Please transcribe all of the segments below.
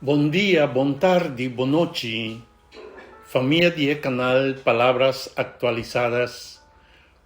Bon dia, bon tardi, bon nochi, famia di e canal Palabras Actualizadas.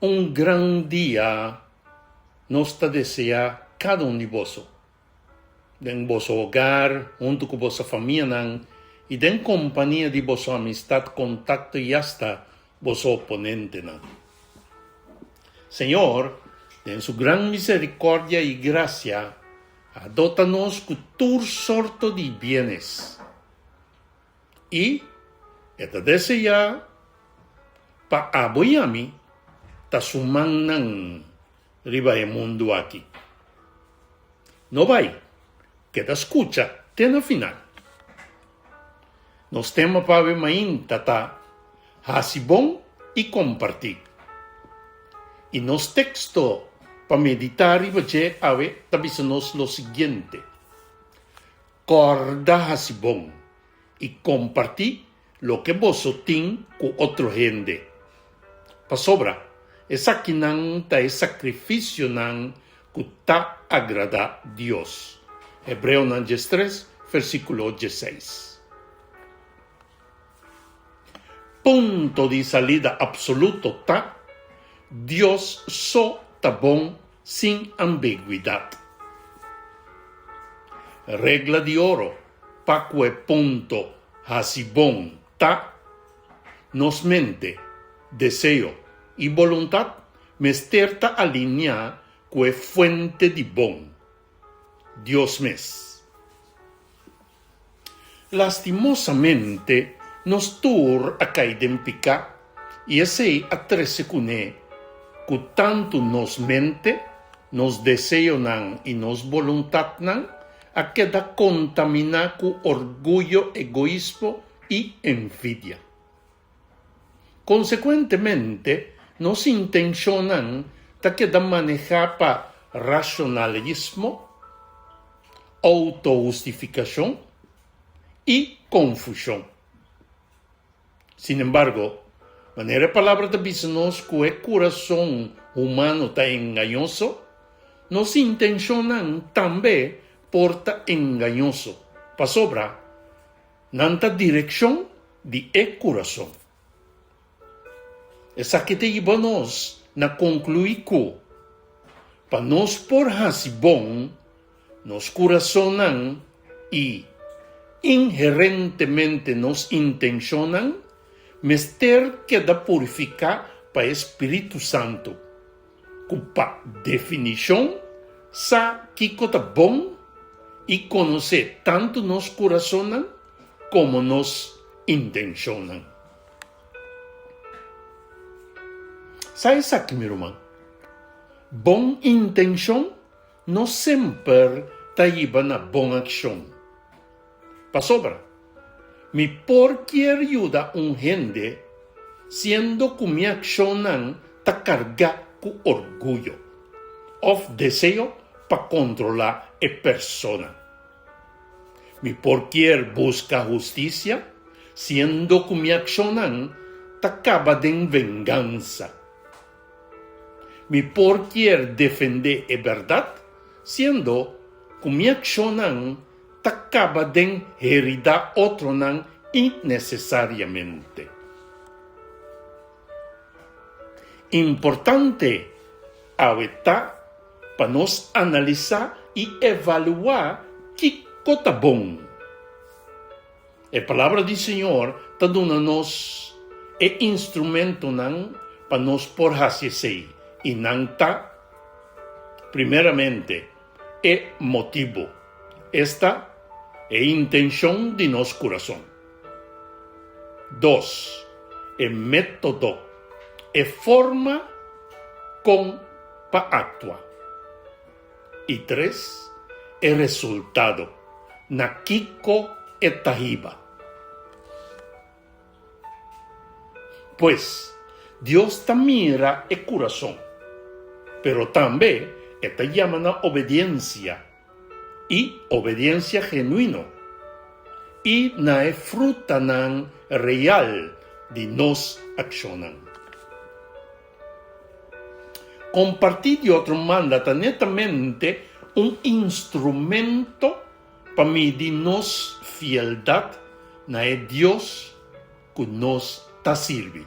Un gran dia nos ta desea cada un di boso. Den boso hogar, hunto cu boso famianan y den compania di boso amistad, contacto y hasta boso oponentenan. Señor, den su gran misericordia y gracia, A dota nos ku tur sorto di bienes, i E ta deseá pa abo i ami ta Su mannan riba e mundu aki. No bai, keda skucha te na final. Nos tema pa awe mainta ta Hasi bon i kompartí. I nos teksto pa meditá riba dje awe ta bisa nos lo siguiente, Kòrda hasi bon i kompartí loke boso tin ku otro hende, pasobra esakinan ta e sakrifisionan ku ta agradá Dios. Hebreonan diestres, versíkulo dieseis. Punto di salida absoluto ta, Dios so ta bon sin ambiguidat. Regla di oro pa ku e punto hasi bon ta, Nos mente, deseo i boluntat mester ta alineá ku e fuente di bon, Dios mes. Lastimosamente, nos tur a kai den piká i esei a trese kuné ku tantu nos mente, nos deseonan i nos boluntatnan a keda kontaminá ku orguyo, egoismo i envidia. Konsekuentemente, nos intenshonnan ta keda manehá pa rashonalismo, outohustifikashon i konfushon. Sinembargo, manera e Palabra ta bisa nos ku e kurason humano ta engañoso, nos intenshonnan tambe por ta engañoso, pasobra Nan ta direkshon di e kurason. Esaki ta yiba nos na konkluí ku, pa nos por hasi bon, nos kurasonnan i inherentemente nos intenshonnan mester keda purifiká pa e Spiritu Santu, ku pa definishon sa kiko ta bon i konosé tantu nos kurasonnan komo nos intenshonnan. Sa esaki, mi ruman, bon intenshon no semper ta hiba na bon akshon. Pasobra, mi por kier yuda un hende siendo ku mi akshonnan ta kargá ku orguyo òf deseo pa kontrolá e persona. Mi por kier buska hustisia siendo ku mi akshonnan ta kaba den vengansa. Mi por kier defendé e bèrdat siendo ku mi akshonnan ta kaba den heridá otronan innesesariamente. Importante awe ta pa nos analisá i evaluá kiko ta bon. E Palabra di Señor ta duna nos e instrumentonan pa nos por hasi esei, i nan ta, primeramente, E motibu, esta, e intenshon di nos kurason. Dos, e método, e forma kon pa aktua. I tres, e resultado, na kiko e ta hiba. Pues, Dios ta mira e kurason, pero tambe e ta yama na obediensia, i obediensia genuino, i na e frutanan real di nos akshonnan. Kompartí di otro manda ta netamente un instrumento. pa midi nos fieldat na e Dios ku nos ta sirbi,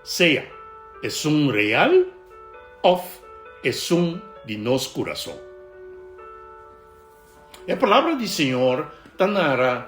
sea esun real òf esun di nos kurason. E Palabra di Señor ta nara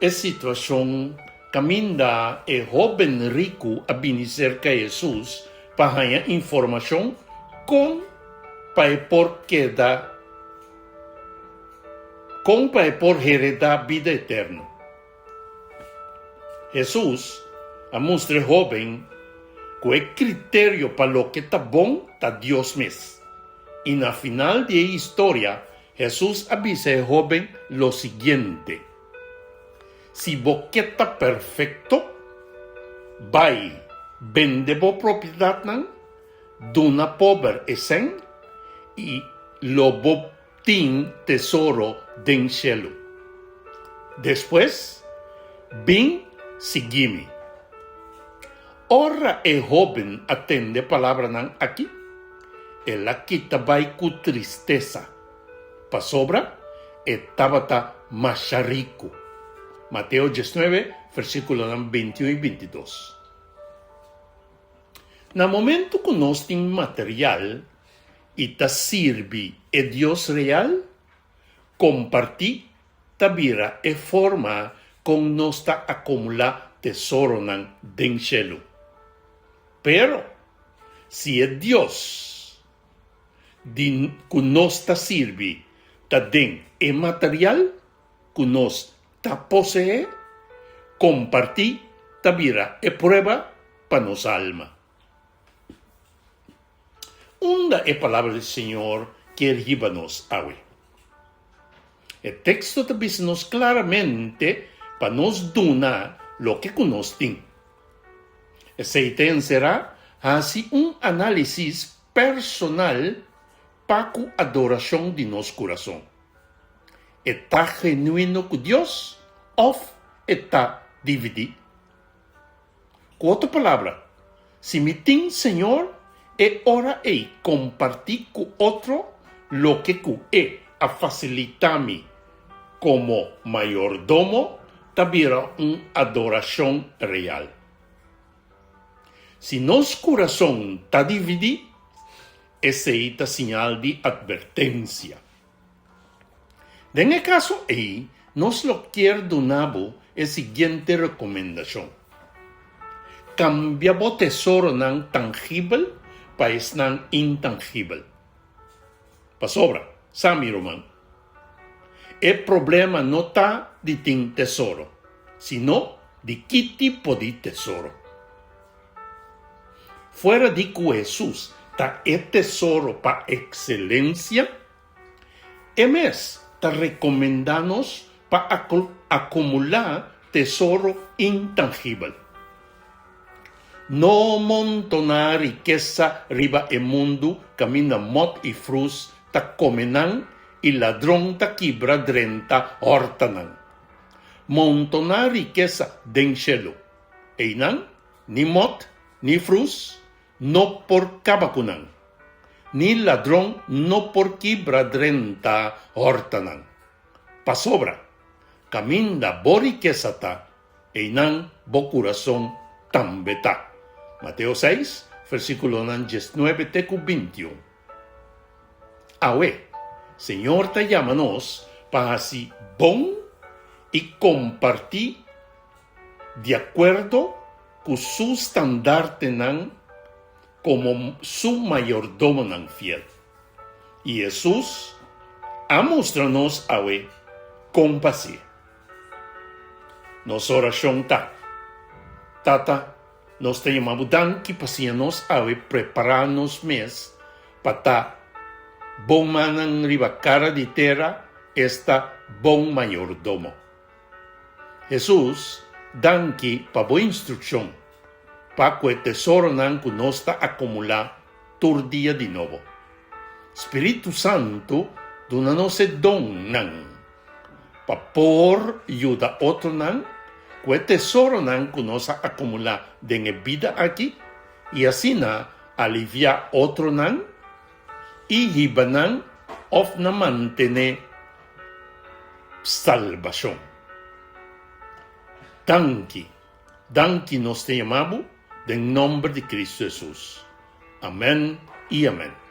e situashon kaminda e hóben riku a bini serka Hesus pa haña informashon kon pa e por keda kon pa e por heredá bida eterno. Hesus a mustra e hóben ku e kriterio pa loke ta bon ta Dios mes. I na final di e historia, Hesus a bisa e hóben lo siguiente, Si bo ke ta perfekto, bai bende bo propiedatnan, duna pober e sèn, i lo bo tin tesoro den shelu. Despues, bin sigui mi. Ora e hóben a tende palabranan aki, el a kita bai ku tristesa, pasobra e tabata masha riku. Mateo diesnuebe, versíkulonan bintiun i bintidos. Na momentu ku nos tin material i ta sirbi e Dios real, kompartí ta bira e forma kon nos ta akumulá tesoronan den shelu. Pero, si e Dios di ku nos ta sirbi ta den e material ku nos ta poseé, kompartí ta bira e prueba pa nos alma. Unda e Palabra di Señor kier hiba nos awe? E teksto ta bisa nos klaramente pa nos duna loke ku nos tin. Esei ta enserá hasi un análisis personal pa ku adorashon di nos kurason. E ta genuino ku Dios òf e ta dividí? Ku otro palabra, si mi tin Señor, e ora ei kompartí ku otro loke ku E a fasilitá mi komo mayordomo ta bira un adorashon real. Si nos kurason ta dividí, esei ta siñal di atvertensia. Den e kaso ei, nos lo kier duna bo e siguiente rekomendashon, Kambia bo tesoronan tangibel pa esnan intangibel. Pasobra, sa mi ruman, e problema no ta di tin tesoro, sino di ki tipo di tesoro. Fuera di ku Hesus ta e tesoro pa ekselensia, E mes ta rekomendá nos pa akumulá tesoro intangibel. No montoná rikesa riba e mundu kaminda mòt i frus ta kome nan i ladron ta kibra drenta hòrtanan. Montoná rikesa den shelu. Einan ni mòt ni frus no por kaba ku nan. Ni ladron no por kibra drenta hòrtanan. Pasobra, kaminda bo rikesa ta, einan bo kurason tambe ta. Mateo seis, versíkulonan diesnuebe te ku bintiun. Awe, Señor ta yama nos pa hasi bon i kompartí di akuerdo ku su standartenan komo su mayordomonan fiel. I Hesus a mustra nos awe kon pa hasié. Nos orashon ta, Tata, nos ta yama bo danki pa siña nos awe prepará nos mes pa ta bon mannan riba kara di tera, esta bon mayordomo. Hesus, danki pa bo instrukshon pa ku e tesoronan ku nos ta akumulá tur dia di nobo. Spiritu Santu duna nos e donnan pa por yuda otronan ku e tesoronan ku nos a akumulá den e bida aki i asina aliviá otronan i hiba nan òf na mantené. salbashon. Danki, danki nos ta yama bo den nomber di Cristo Jesus. Amen y amen.